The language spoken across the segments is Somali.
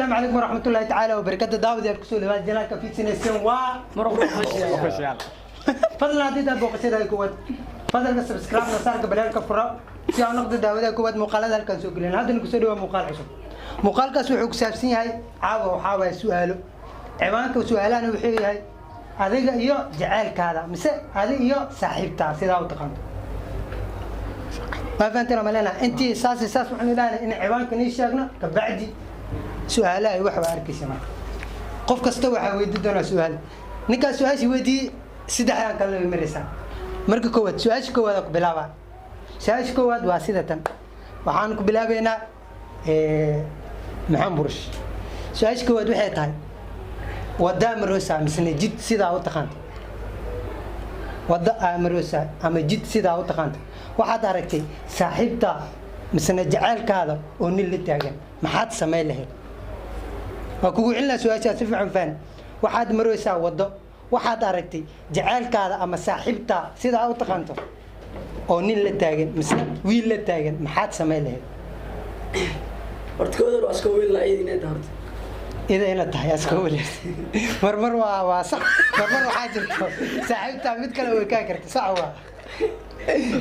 Asalaamu calaykum waraxmatullaahi tacaala wabarakatu. Daawadayaal, kusoo dhawaad channelka fiidsanaysan waa Muruq. Fadlan haddii taa booqashada kuwaad, fadlanka subscribe na saarka, baleelka furo si aan noqdo daawadaha kuwaad muuqaalada halkaan soo gelin. Haddana kusoo dhawaa muuqaal cusub. Muuqaalkaas wuxuu ku saabsan yahay caawa waxaa waaye su-aalo. Ciwaanka su-aalahana wuxuu yahay adiga iyo jaceylkaada mise adi iyo saaxiibtaa, sidaa u taqaanto. Waa fahanteen malena? Intii saas iyo saas waxaan idhahnay in ciwaanka nii sheegno, kabacdi su-aalaha wax waa arkaysa. Marka qof kasta waxaa weydii doonaa su-aal. Ninkaas su-aasha weydiiyey saddexdaan kalena way maraysaa. Marka koowaad, su-aasha koowaad aan ku bilaabaa. Su-aasha koowaad waa sida tan. Waxaan ku bilaabeynaa Maxamed Burush. Su-aasha koowaad waxay tahay: wadaa maroosa misne jid, sidaa u taqaanta, wadda aamaroosa ama jid, sidaa u taqaanta, waxaad aragtay saaxiibta misne jaceylkaada oo nin la taagan. Maxaad samayn lahayd? Waa kugu celinaa su-aashaa, si fiican fahan. Waxaad maraysaa waddo, waxaad aragtay jaceylkaada ama saaxiibta, sidaa u taqaanto, oo nin la taagan mise wiil la taagan. Maxaad samayn lahayd? Horta kooda waa iska weyn laa iyada inay tahay horta. Ida ina tahay aska weli marmar waa sax. Marmar waxaa jirto saaxiibtaa mid kale way kaa karta, sax waa.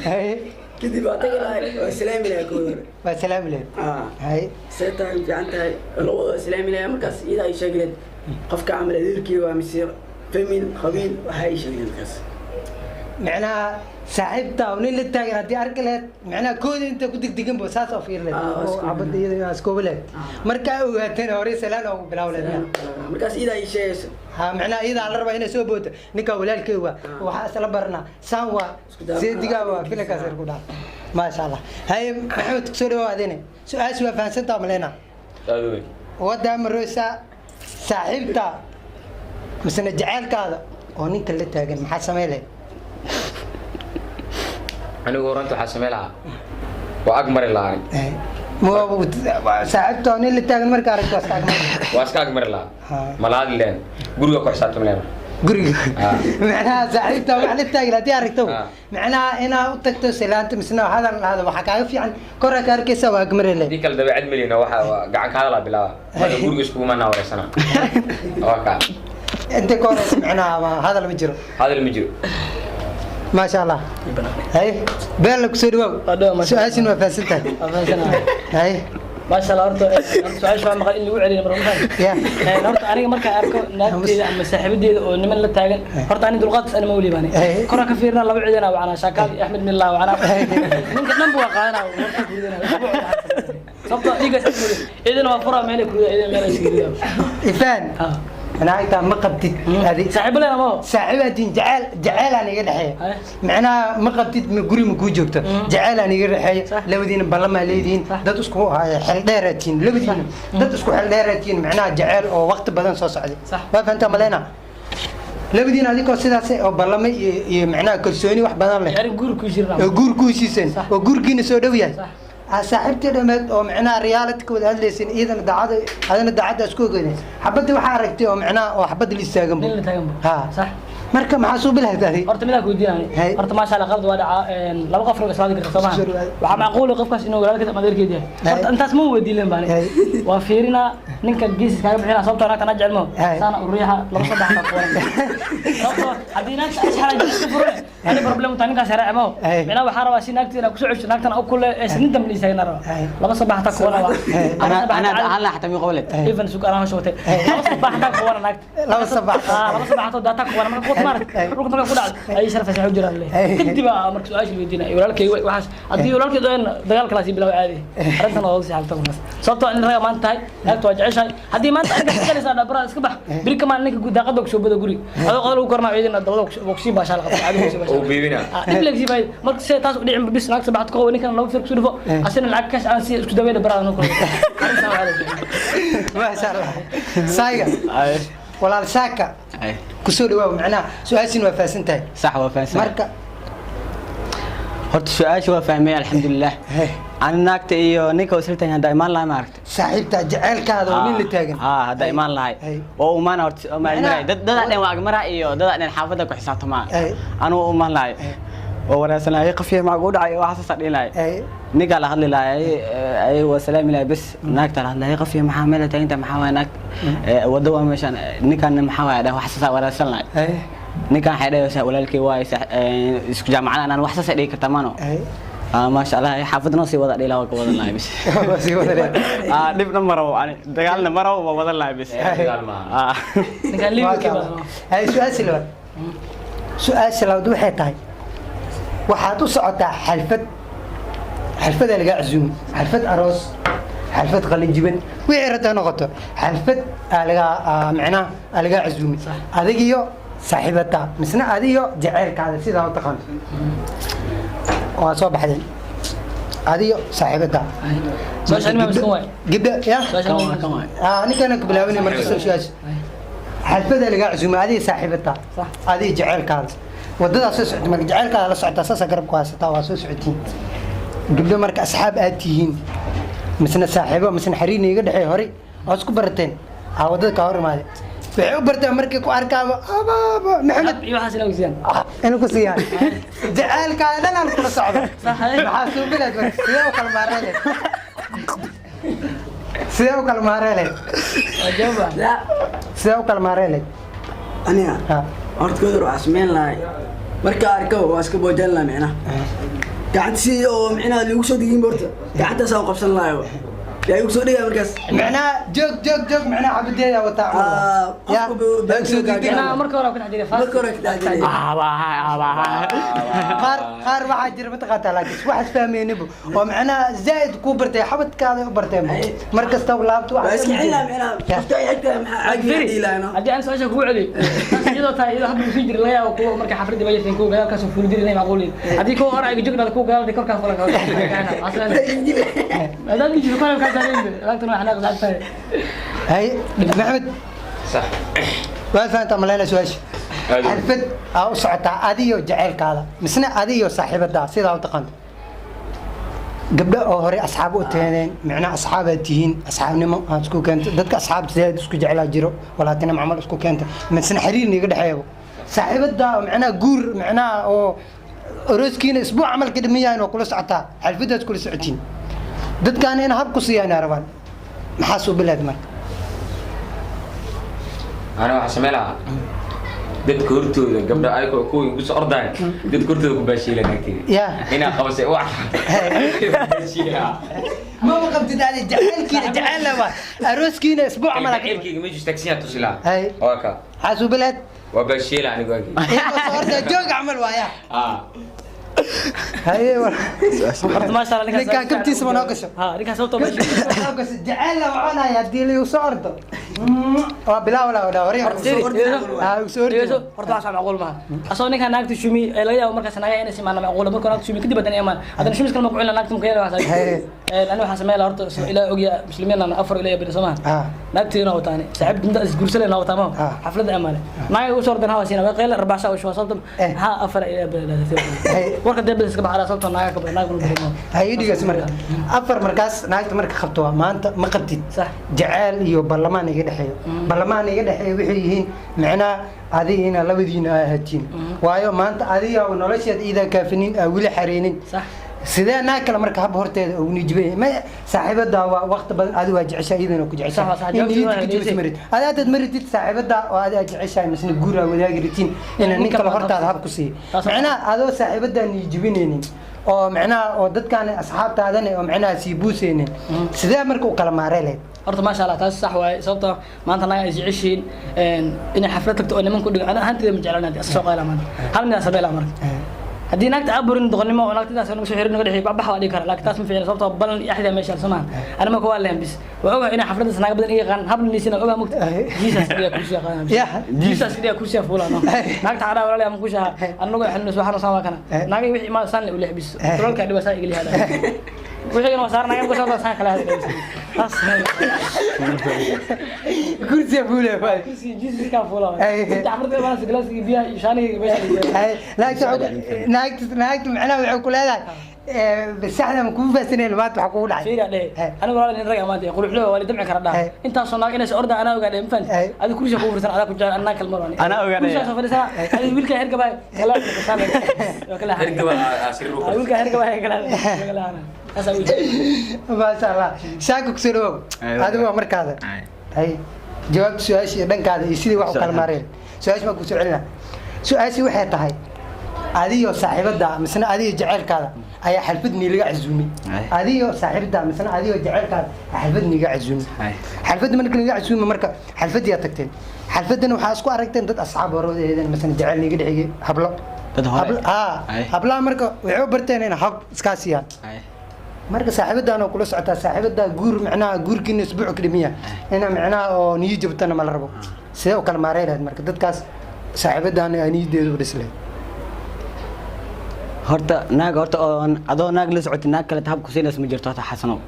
Haye. Kadib waa tagi lahay, waa salaami lahay kooda. Waa salaami lahayd. Ah. Haye. See tahay, fiican tahay, labada waa salaami lahay. Markaas iyada ay sheegi lahayd qofka camal adeerkii waa mise family qabiil, waxa ay sheegi lahayd markaas. Macnaha saaxiibta oo nin la taagan haddii arki lahayd, macnaha kooda inta ku degdegan bo saas oo fiir lahayd. Ah, waa oo isku xabadda iyada waa iskooba lahayd. Ah. Markaa ogaatana horey salaan oogu bilaw lahayd. Markaas iyada ay sheegayso. Ha, macnaha iyadaa la rabaa inay soo booto. Ninkaa walaalkey waa, waxaa isla baranaa saan waa. Isku daa- Seedigaa waa filankaas yar ku dhaca. Maasha Allah. Haye Maxamed, kusoo dhawaw. Adine su-aasha waa fahansantaa maleyna? Aad weyn. Wadaa maroosa, saaxiibta misena jaceylkaada oo ninka la taagan, maxaa samey lahayd? Anigu horanta waxaa samey lahaa, waa ag mari lahaa aniga. Saaxiibta oo nin la taagan marka aragto, waa iska agmari? Waa iska ag mari lahaa. Ha. Malaadi leen, guriga ku xisaabtami leen. Guriga? Ah. Macnaha saaxiibta wax la taagan haddii aragto, Ah. macnaha inaa u tagto salaanta misena hadal lahado waxaa kaaga fiican koraa ka arkaysa, waa agmari lahayd. Haddii kale dabeecad melina, waxa waa gacan ka hadalaa bilaaba. Marka guriga iskuguma naa wareysana, waa kaa. Inta ka horeysa macnaha waa hadal ma jiro. Hadal ma jiro. Maasha Allah. Haye Beella, kusoo dhawaaw. Waa dhawaw, maasha Allah. Su-aashin waa fahansan tahay? Waa fahansanahay. Haye. Maasha Allah. Horta su-aasha waa maqal in lagu celiyo mar markaan. Ya. Horta aniga markaan arko naagteeda ama saaxiibadeeda oo niman la taagan, horta ani dulqaadkaas ani ma welibaani. Koraan ka fiirnaa, laba cidina wacanaa, Shaakaal iyo Axmed Millah wacanaa, ninka dhanba waa qaadanaa, horta ku ridanaa, sababtoo dhiigaas idina waa furaa meel ku rida, idina meel ay iska ridaa. Ifaan. Ha. Naagtaa ma qabtid adi? Saaxiibo leena ma Saaxiibaatiin, jaceyl jaceylaan iga dhexeeya. Haye. Macnaha ma qabtid, ma guri ma kuu joogto, jaceylaan iga dhexeeya. Labadiina ballamaa leedihiin. Dad isku xel dheeraatiin labadiina, dad isku xel dheeraatiin, macnaha jaceyl oo waqti badan soo socday. Waa fahantaa maleyna? Labadiina adigoo sidaas oo ballamay iyo macnaha kalsooni wax badan leh arrin guur ku jirna oo guur ku heshiiseen oo guurkiina soo dhow yahay. Saaxiibtii dhameed oo macnaha reality ka wada hadlaysin, iyadana daacada, adana daacadda isku ogeynay, xabadii waxaa aragtay oo macnaha oo xabadda la istaagan. Nin la taagan. Ha. Marka maxaa suu bilahayd adi? Horta midaan ku weydiinaya. Hay. Horta maasha Allah, qalad waa dhacaa. Laba qof rag islaadi karta soo maha? Soo dhawaad. Waxaa macquul ah qofkaas inuu walaalkiis ama adeerkeed yahay. Hay. Horta intaas ma weydiinin baan. Hay. Waa fiirinaa, ninka geesis kaaga bixinaa, sababtoo naagta anaa jecel maho. Hay. Saana uriyaha laba saddex xabaa kuwan, sababtoo haddii naagta ashxala iska furan, ani problem taa ninkaas heraace maho. Hay. Micnaha waxaa rabaa si naagteeda kusoo cesho, naagtana u kule ee nin dambe liisaagna rabaa. Hay. Laba sabax taa kuwana waa. Hay. أنا أنا حتى مي قولت. Even sug anaa hawsha watay, laba sabax taa kuwana naagta. Laba sabax. Ah, laba sabax taa kuwana marka quud maarag dhulka marka ku dhacdo ay sharafaysa u jiraan leh. Kadib aa marka su-aasha la weydiinaya walaalkay waxaas, haddii walaalkay doon dagaal kala sii bilaw caadi, arrintan waa sii xalta markaas, sababtoo in raga maanta tahay naagta waa jeceshahay. Haddii maanta adiga iskalaysaa dhabara iska bax, biri kamaan ninka daaqada kusoo bada guri adoo qadal ugu kornaa ciidina dabada kusii baashaa la qabta caadi kusii oo baashaa. Biibina. Ah, dhib leegsi bay marka see taas u dhicin bis naagta baxad ku qabo, ninkan laba fir kusoo dhufo, asina lacag cash aan si isku daweyn barada noo kala arrintan waa caadi. Maasha Allah. Saayga walaal saaka, Ay. kusoo dhawaaw. Macnaha su-aashin waa fahansan tahay? صح، waa fahansan. Marka Horta su-aasha waa fahmay, alxamdulilah. Hey. Ani naagta iyo ninka oo isla taagan haddaa imaan lahay, ma aragtay? Saaxiibta jaceylkaada oo nin la taagan. Ha, haddaa imaan lahay Hey. oo umaana horta ma Macnaha- maray dad dadaa dhan waa agmara iyo dadaa dhan xaafadda ku xisaabtamaa. Hey. Anuu umaan lahay. Hey. Oo wareysan lahay, qafiya maxaa kugu dhacay, waxaas dhihi lahay. Ay. Ninkaa la hadli lahay, ay waa salaami lahay bes. Naagta la hadlay, qafiya maxaa meel taaginta, maxaa waay naag wado waa meeshaan, ninkan maxaa waay dhah, waxaas wareysan lahay. Ay. Ninkan waxay dhahaysaa walaalkay waay, isku jaamacada aan waxsaas dhihi kartaa maano. Ay. Maasha Allah, xaafadna noo sii wada dhihi lahaa, waa ka wadan lahay bes. Waa sii wada lahay. Dhibna ma rabo ani, dagaalna ma rabo, waa wadan lahay bes. Dagaal maaha. Ninkaan liibi ka Ay, su-aasha labaad, su-aasha labaad waxay tahay: waxaad u socotaa xalfad, xalfadaa lagaa casuumay, xalfad aroos, xalfad qalinjiban, wixii rabta ha noqoto, xalfad aa lagaa macnaha aa lagaa casuumay adigiyo saaxiibataa misna adiyo jaceylkaada sidaa u taqaanto. Waa soo baxdeen adiyo saaxiibataa. Su-aasha anima miskan waay. Gabdha ya. Su-aasha Kan anima waay, kan waay. Ninkana ka bilaabinay marka soo su-aasha. Xalfadaa lagaa casuumay adiga saaxiibataa, Sax. adiga jaceylkaada, wadadaa soo socota. Marka jaceylkaada la socotaa, saasaa garab ku haysataa, waa soo socotiin. Gabdho marka asxaab aad tihiin misna saaxiibo misna xiriirna iga dhexeey horey oo isku barateen aa wadada kaa hor imaade. Waxay u barteen markay ku arkaaba abaaba Maxamed iyo waxaas inaa ogsiiyaan. Inuu ku siiyaan jaceylkaada dhan aan kula socdo. Sax. Maxaa suubilaad marka? Sidee u kala maareen lehed? Sidee u kala maareen lehed? Waa jawaab. La. Sidee u kala maareen lehed? Aniga Ha. horta kodur waxaa sameyn lahay, marka arko waa iska boojaan lahaa, micnaha gacanta si oo micnaha liigu soo degin horta gacantaas aan qabsan lahayo, yaa igu soo dhigaya markaas. Macnaha joog joog joog, macnaha xabadeeda wataa. Ah, qofku soo degdeg. Macnaha marka hore ku dhex jiray. Marka hore ku dhex jiray. Qaar qaar waxaa jira mataqaantaa, laakiin wax isfahmaynibo oo macnaha zaa'id kuu bartay, xabadkaada u bartay, mar kasta laabto. Waa iska xilaa, micnaha qofta ay xigtaa maxaa caagi dhihi lahaa. Haddii aan su-aasha kugu celiyo, taas iyadoo tahay, iyadoo hadda usii jiray, laga yaabo kuwa marka xafladii baysan kuwa gadaal kasoo fuuli jiray inay macquul yihiin. Haddii kuwa hore ay joognaada, kuwa gadaal korkaa fulan, hadaad dijiro kor kaa saareen, laagtana waa xanaaq tahay. Hay Maxamed. Sax. Waa fahantaa malayna su-aasha? Aad. Xalfad aa u socotaa adiyo jaceylkaada misna adiyo saaxiibadaa sidaa u taqaanto, gabdho oo hore asxaab u teeneen, micnaha asxaabaad tihiin, asxaabnimo aad isku keento, dadka asxaabta zaid isku jeclaa jiro, walaatina macmal isku keenta misna xiriir iga dhexeeyo saaxiibadaa oo macnaha guur, macnaha oo arooskiina isbuuc camal ka dhiman yahayn, waa kula socotaa xalfadaad kula socotiin, dadkaana in hab ku siiyaan rabaan. Maxaa soo bilaad marka? Ana waxaa samey lahaa, dadka hortooda gabdha ayagoo kuwa igu soo ordaya, dadka hortooda ku baashiila naagteyda. Ya. Inaa qabasay wax baashiila. Maba qabtid adi jaceylkiina, jaceyl waa arooskiina isbuuc camal ka dhiman. Jaceylkayga meeshu taagsiyaa tusi lahaa. Hay. Waa ka. Maxaa soo bilaad? Waa baashiila anigu waagii. Iyagoo soo ordaya joog camal waaya. Ah. Haye war. Horta maasha Allah. Ninkaan kabtiisa ma noo gasho? Ha, ninkaan sababtoo meesha Jaceyl la wacanaya haddii la soo ordo waa bilaaw la wada hore. Ah, soo ordi. Horta waxaas macquul maaha. Asagoo ninkaan naagta shumi ee laga yaabo markaas naaga inay simaana macquul, markuu naagta shumi kadib haddana imaan, haddana shumis kale ma ku celina naagta ma keenay waxaas. Haye. Ani waxaan sameyn lahaa horta ilaa ogya muslimiin aan afar ilaa bari soomaa. Ah. Naagteena wataani saaxiib inta is guursanayna wataa ma Ah. xafladda amaale naaga u soo ordan hawa siina way qayla arbaaxa u soo sababta Eh. ha afar ilaa bari. Haye. Warka dee iska baxaa sababta naaga ka badan naaga ma Haye, dhigas marka afar markaas naagta marka qabto waa maanta ma qabtid. Sax. Jaceyl iyo ballamaan iga dhexeeyo, ballamaan iga dhexeeyo waxay yihiin macnaha adiga labadiina aa ahaatiin, waayo maanta adiga oo nolosheeda iidaa kaafinin aa weli xareynin. Sax. Sidee naag kale marka hab horteeda ugu nijibay ma saaxiibada waa waqti badan adi waa jeceshahay, iyadana ku jeceshahay. Sax, sax, in jawaabtii niyadda waa ka jibis haleysay. Marid adi haddaad maritid saaxiibada oo adi aad jeceshahay misna guur aa wadaagi ritiin ina nin kale hortaada hab ku siiyo. Taas waa- Macnaha adoo saaxiibada nijibinaynin oo macnaha oo dadkaan asxaabtaadana oo macnaha sii buusaynin, sidee marka u kala maarey lahayd? Horta maasha Allah, taas sax waaye, sababtoo maanta naga ay jeceshiin inay xaflad tagto oo niman ku dhigo, ana ahaanteyda ma jeclaan haddii soo qayla maanta hal mid aan samey lahaa. Marka haddii naagta aaburin doqonnimo oo naagta intaas nagu soo xirin naga dhexi bax waa dhigi kara, laakiin taas ma fiicna, sababtoo balan iyo axdiya meesha soo maahan. Ani marka waa lehen bis waa ogahay inay xafladdaas naaga badan iga yaqaan habla niisina ogaa mugta Jesus dhiga kursiga qaadana. Yah. Jesus dhiga kursiga fuulano naagta cadhaa walaalayaa ma kushaha annagu xilnus waxaan saan waa kana naagay wixii imaada saan le u lex bis tulalka dhiba saa igaliya wixii waa saar naagay ku soo saan kala hadlay taas. Kursiga fuule waay. Kursiga Jesus ka fuula. Ay. Inta xafladda imaanaysa galaaskii biyaha iyo shaanigii meesha. Ay, naagta naagta naagta macnaha waxay ku leedahay Saxda ma kugu faasinayn maanta waxa kugu dhacay. Fiiri dheh. Anigu walaal nin rag amaanta quruxdo waa la damci kara dhaa. Intaasoo naag inay orda anaa ogaadhay, ma fahanti? Adi kursiga kugu fursan adaa ku jecel anaa kalmar waan. Anaa ogaadhay. Kursiga soo fadhiisana adi wiilka hergabay kala kala waa kala. Hergaba aa sariir u kortay. Wiilka hergabay kala kala. Taas wiilka. Maasha Allah. Shaaka ku soo dhawow. Adigu waa markaada. Hay. Jawaabta su-aasha iyo dhankaada iyo sidii wax u kala maareen. Su-aasha baan ku soo celinaa. Su-aashii waxay tahay adiyo saaxiibada misna adiyo jaceylkaada ayaa xalfad niilaga casuumay. Adiyo saaxiibada misna adiyo jaceylkaada ayaa xalfad niiga casuumay. Xalfadda marka niiga casuumay, marka xalfadii aad tagteen, xalfadana waxaa isku aragteen dad asxaab horoodeedan misna jaceyl niiga dhexeeyay, hablo. Dad hore. Hablaha marka waxay u barteen in hab iskaa siiyaan. Marka saaxiibadan oo kula socotaa, saaxiibada guur macnaha guurkiina isbuuc ka dhimiya ina macnaha oo niyo jabtana ma la rabo. Sidee u kala maarey lahayd marka dadkaas saaxiibadan ay niyadeedu u dhis lahayd? Horta naag horta oo adoo naag la socotay naag kale hab ku siinayso ma jirto horta, Xasanow.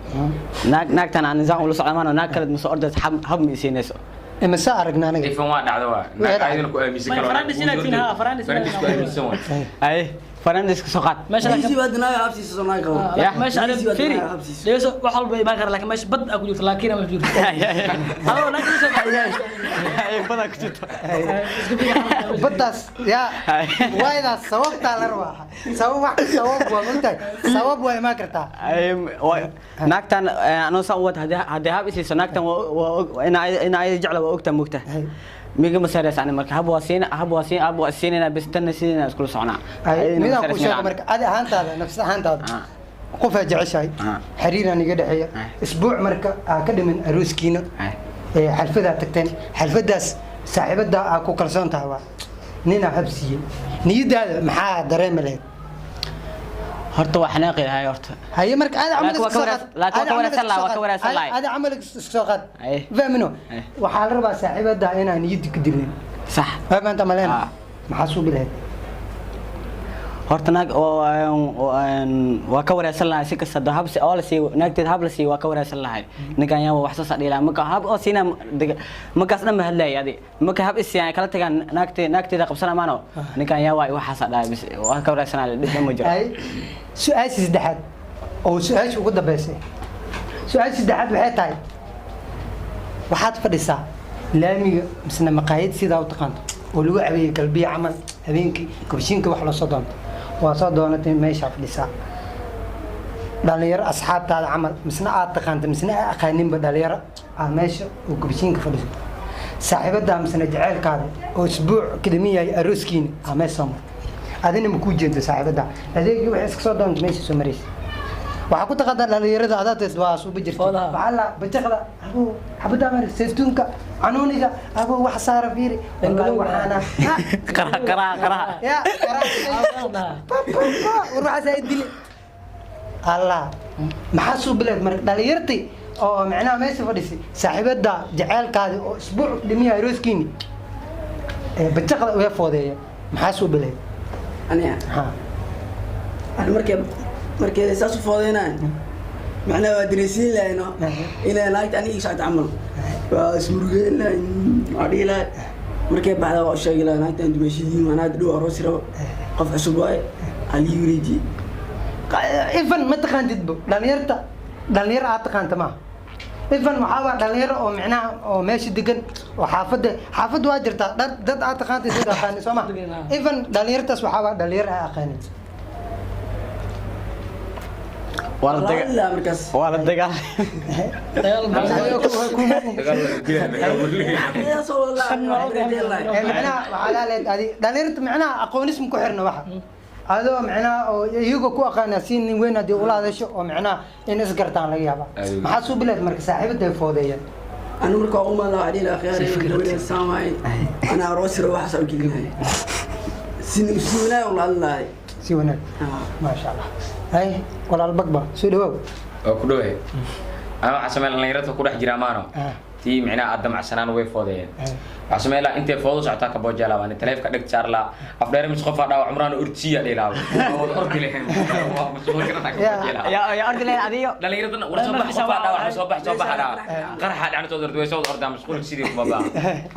Naag naagtan aan nisaan ula socda maano naag kale ma soo ordayso, hab ma i siinayso. Imase aragna aniga? Ifan waa dhacda, waa naag ayadana ku aaminsan Ma karo. Fernandes inaad tihiin, ha, Fernandes inaad Fernandes ku aaminsan waa. Ay, Fernandes ka soo qaad. Meesha laakiin Diisi baad naaga habsiisa soo naag qabo. Ya. Meesha Diisi baad fiiri. naaga habsiisa. Dhegeyso, wax walba imaan kara, laakiin meesha bad aa ku jirto, laakiin ma jirto. Adoo naag soo Ay, badan ku jirto. Isku fiiri. Baddaas yaa waaydaas sababtaa la rabaa, sabab wax sabab waa mogtahay, sabab waa imaan kartaa. Ay, naagtan anoo saan u wata haddii hab i siiso naagtan waa ina ayada jecla waa ogtaa, mogtaa. Miga ma saaraysa ani marka hab waa siin, hab waa siin, hab waa siinayna bas, tanna siinayna iskula soconaa. Ay, Ayadana ma midaan kuu saaraysa sheego yani. Marka adi ahaantaada, nafs ahaantaada, qofaa jeceshahay, xiriiraan iga dhexeeya, isbuuc marka aa ka dhiman arooskiina, ee xalfadaa tagteen, xalfadaas saaxiibada aa ku kalsoon tahay waa ninaa hab siiyey, niyadaada maxaa dareemi lahayd? Horta waa xanaaqi lahay horta. Haye, marka aada camal Laakiin waa iska ka soo qaad. laakiin waa ka Aada camal wareersan iska lahay, soo waa ka qaad. wareersan lahay. Aada camal iska soo qaad. Fahmino? Waxaa la rabaa saaxiibada inaa niyadda ku dilin. Sax. Waa maanta maleena. Maxaa suubi lahayd? Horta naag oo waa ka wareersan lahay si kasta hab si oo la siiyo naagteed hab la siiyo waa ka wareersan lahay. Ninkan yaa wax soo sadhiila marka hab oo siina markaas dhan ma hadlay adi marka hab is kala tagaan naagteeda qabsana maano ninkan yaa waa waxaas dhahay bis waa ka wareersanaa, dhib ma jiro. Ay, su-aasha saddexaad oo su-aasha ugu dambeysay, su-aasha saddexaad waxay tahay waxaad fadhisaa laamiga misna maqaayad sidaa u taqaanto oo lagu cabeeyey galbiya camal habeenkii kobshiinka wax loo soo doonto, waa soo doonatay, meeshaa fadhisaa, dhalinyaro asxaabtaada camal misna aad taqaanta misna aa aqaaninba dhalinyaro aa meesha oo kobshiinka fadhiso, saaxiibadaa misna jaceylkaada oo isbuuc kadhamin yahay arooskiina aa meesha soo martay, adina ma kuu jeedo saaxiibadaa, adeegii waxay iska soo doontay meesha soo maraysa, waxaa ku taqaantaa dhalinyarada adadeed waa suuba jirtay. Foodaha. Waxaa la bajaqda abo xabada mar saytuunka canuuniga abo wax saara fiiri wallahi waxaana qara qara qara. Ya pa pa pa, war waxaas ay dili allah maxaa suu bileed marka dhalinyartii oo macnaha meesha fadhisay saaxiibada jaceylkaadi oo isbuuc dhimiya arooskiini ee bajaqda uga foodeeya, maxaa suu bileed? Aniga ha. Ani markay saas u foodeynaan macnaha waa dareysiin lahayno inay naagta aniga ii socota camal, waa ismurugeyn lahay, waa dhihi lahay markay baxda waa u sheegi lahay naagtan dumeeshidiin waa naagta dhow aroosi rabo, qof cusub waaye halii wareejiye. Ifan ma taqaantidbo dhalinyarta, dhalinyaro aad taqaanta maaha, ifan waxaa waa dhalinyaro oo micnaha oo meesha degan oo xaafadda xaafadda waa jirtaa dad aad taqaanta dad aqaanin soo ma, ifan dhalinyartaas waxaa waa dhalinyaro aa aqaanin. Waa la Waa la daga hadlaa markaas. Waa la dagaal. Dagaal. Dagaal waa gudaha magaalada. Yaa soo wada lahay. Ee micnaha waxaa laaleed adi dhalinyarta micnaha aqoonism ku xirna waxa adoo micnaha oo iyagoo ku aqaana si nin weyn haddii ula hadasho oo micnaha in isgartaan laga yaabaa. Aad. Maxaa suu bileed marka saaxiibada ay foodeeyeen? Ani marka waa u maada waxaa dhihi lahaa khiyaar gabadha saan waaye, anaa aroosi rabo, waxaas u gelinahay si si wanaag ula hadlahay. Si wanaag, maasha Allah. Hay, walaal Bagba, soo dhawaaw. Waa ku dhawahay. Ana waxaa sameyn dhalinyarada ku dhex jira maano. Tii micnaha aad damacsanaan way foodeeyeen. Waxaa sameyn lahaa intay foodo socotaa ka boojaa lahaa, taleefka dheg saar lahaa, afdheere mis qofaa dhaawac cumraan ortiya dhihi lahaa. Waa ordi lahayn. Waa mashquul karana ka boojaa lahaa. Yaa ordi lahayn adiyo. Dhallinyaradana war soo bax, qofaa dhaawac, soo bax, soo bax dhaawac. Qaraxa dhacnatooda ordi way soo wada ordaa, mashquul sidii kuma baa.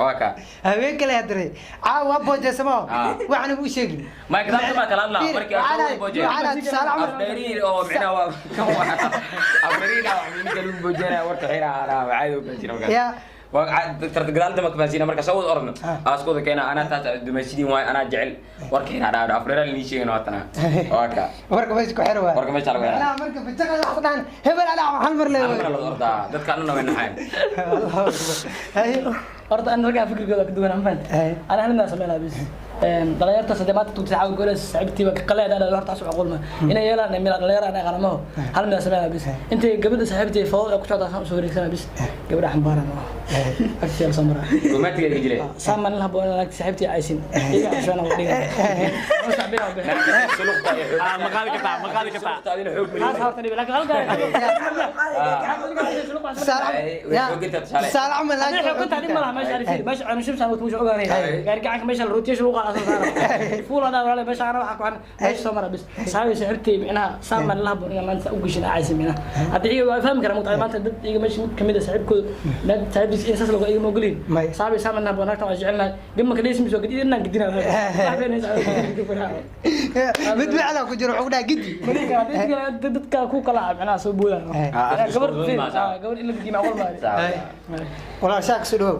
Waa ka. Habeen kale hadiray caawa waa boojeysamo. Ah. Waxna u sheegin. Ma kadaabta ma kala hadlaa markii aan soo boojay. Waxaana tusaale camal. Afdheeriin oo micnaha waa kan waa. Afdheeriin dhaawac midka lagu boojinaya warka xiraa dhaawac caadi u bajira markaas. Ya. Gadaal dama kafahansiina marka soo wada orno. Aaskooda keena anaa taas dumaysidin waay, anaa jecel warka xiraa dhaawac afdheeraa linii sheegin waatana. Waa ka. Warka meesha ku xiro waay. Warka meesha lagu xiraa. Macnaha marka fajaqada wax dhahan hebel alaa hal mar Hal mar leeyahay. la ordaa dadka annana way naxayn. Allahu akbar. Haye. Horta an raggaa fikirkooda ka duwan, ma fahantay? Ay. Ana hal midaan sameynaa bis. Dhalinyartaas haddii maanta tuugtay caawa goolays saaxiibtii baa ka qaleed ana horta taas macquul ma inay yeelaan mila dhalinyaro ana aqaanamaho. Hal midaan sameynaa bis, intay gabadha saaxiibtii fawd ay ku socdaa saan usoo wareegsanaa bis, gabadha xambaaraan oo agtiisa la soo maraa. Romantiga iga jiray. Saaman la haboon naagta saaxiibtii aysin iga cashana u dhigaa saaxiibina u bixin. Suluqta iyo xoog. Ma qaadi kartaa, ma qaadi kartaa. Suluqta adina xoog Taas horta dhibi, laakiin halkaa Tusaale Way ya, xooginta tusaale. tusaale camal. Hadii xooganta dhib malaha, meesha arifin meesha aanu shibsan wuu soo ogaanay gaari gacanka meesha la rotation lagu qaado soo saara fuul adaa walaal meesha ana waxa ku xan meesha soo mara bis saaxiib saaxiibtay micnaha saaman la haboon inaan maanta u gashin acaysi micnaha hadii iyaga waa fahmi karaa mugtahay maanta dad iyaga meesha mid kamid ah saaxiibkooda naag saaxiibtiis in saas looga iyaga ma ogolin. May. Saaxiib saaman la haboon naagtan waa jecelnahay gama ka dheysi miso gidi inaan gidina wax beenaysa. Mid bicla ku jiro wuxuu dhaha gidi. Malika hadii dadka ku kala micnaha soo boodaan gabar gabar in la gidiyo macquul ma. Walaal shaak soo dhawow.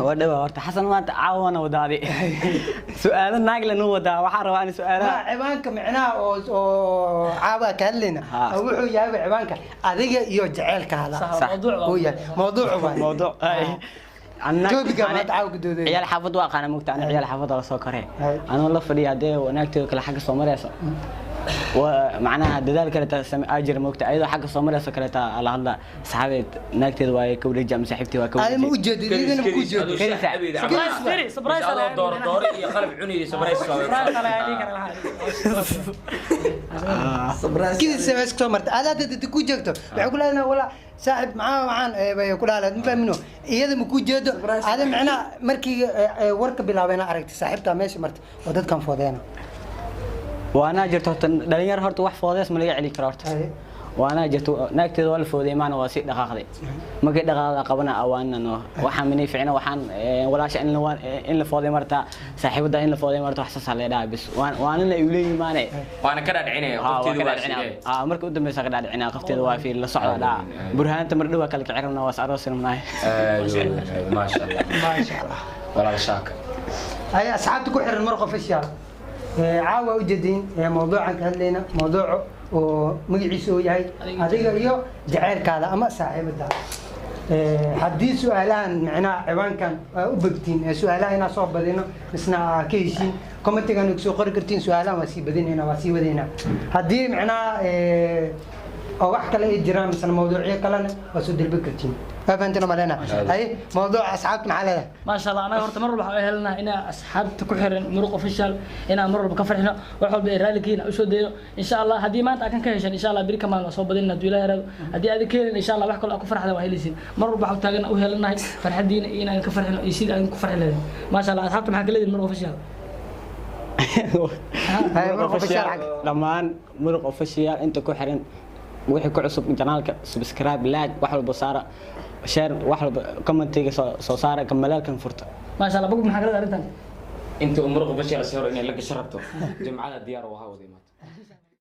Waa dhawa horta Xasan maanta caawana wadaadi. Su'aalo naag la nuu wadaa, waxaan rabaa in su'aalaha Ma ciwaanka micnaha oo caawa ka hadlayna Ha. oo wuxuu yahay ciwaanka adiga iyo jaceylkaada. Sax, mawduuc waa. Uu yahay mawduuc waay. mawduuc ay Topiga maanta caawa gudoodaya. Ciyaal xaafad waa aqaana mugta, ana ciyaal xaafad la soo koree. Hay. Anoo la fadhiya haddee wanaagteeda kale xagga soo marayso waa macnaha dadaal kale taa same ajir mugta ayadoo xagga soo marayso kale taa la hadla saxaabeed naagteeda waa ka wareeji ama saaxiibtii waa ka Adiga ma wareeji. ujeedid, idina ma ku jeedid. Surprise, surprise. Adoo door door iyo qalab cuni surprise. Surprise ala dhihi kara lahaa. Kidis meesha kusoo martay adaa dad ku joogto waxay ku leedahay walaa saaxib maxaa waxaan bay ku dhaaleed ma fahmino iyada ma ku jeedo. Surprise. Ada micnaha markii warka bilaabeen aragtay saaxiibtaa meesha martay oo dadkan foodeena. Waanaa jirto horta dhalinyaro horta wax foodees ma laga celi karo horta. Hay. Waanaa jirto naagteeda waa la foodey maana waa sii dhaqaaqday markay dhaqaaqda qabana awaanan oo waxaan minay ficna waxaan walaasha in la in la fooday marta saaxiibada in la fooday marta wax saas la dhaha bis waan waanina ay leeyihiin maane. Waana ka dhaadhicinaya Haa, waa qofteedu ka waa dhaadhicinaa. sidee. Aa, marka u dambeysa ka dhaadhicinaa qofteeda waa fiir la socda dhaca burhaanta mar dhow waa kala kici rabnaa waa is aroosi rabnaa. Aad maasha Allah. Maasha Allah. Walaal shaaka. Ay asxaabta ku xiran Muruq Official, caawa ujeedin mawduucan ka hadlayna mawduucu oo magaciisu uu yahay adiga iyo jaceylkaada ama saaxiibadaada. Haddii su-aalahan micnaha ciwaankan aa u bogtiin su-aalaha inaa soo badino misna aa ka heshiin commentigan soo qori kartiin su-aalahan waa sii badinaynaa waa sii wadaynaa haddii micnaha oo wax kale ay jiraan misna mawduucyo kalena waa soo dalbi kartiin. Waa fahanteen malena? Haye, mawduuca asxaabta maxaa leedahay? Maasha Allah, anaga horta mar walba waxaan u helnaa inaa asxaabta ku xiran Muruq Official inaan mar walba ka farxino wax walba ay raali ka yihiin aan usoo dayno insha Allah. Haddii maanta aad kan ka heshan insha Allah beri kamaan waa soo badinna hadduu Ilaahay yaraado. Haddii aad ka helin insha Allah wax kaloo aad ku farxda waa helaysiin. Mar walba waxaan taagan u helnahay farxadiina iyo inaan ka farxino iyo sidii aan ku farxi lahayn. Maasha Allah, asxaabta maxaa ka leedihin Muruq Official? Haye, Muruq Official xag. Dhammaan Muruq Official inta ku xiran wixii ku cusub janaalka subscribe, like, wax walba saara, share, wax walba commentiga soo saara kamalaalkan furta. Maasha Allah, bog maxaa ka leedahay arrintan? Inta uu Muruq Official soo hor inay la gasho rabto jimcada diyaar u ahaa wada imaado.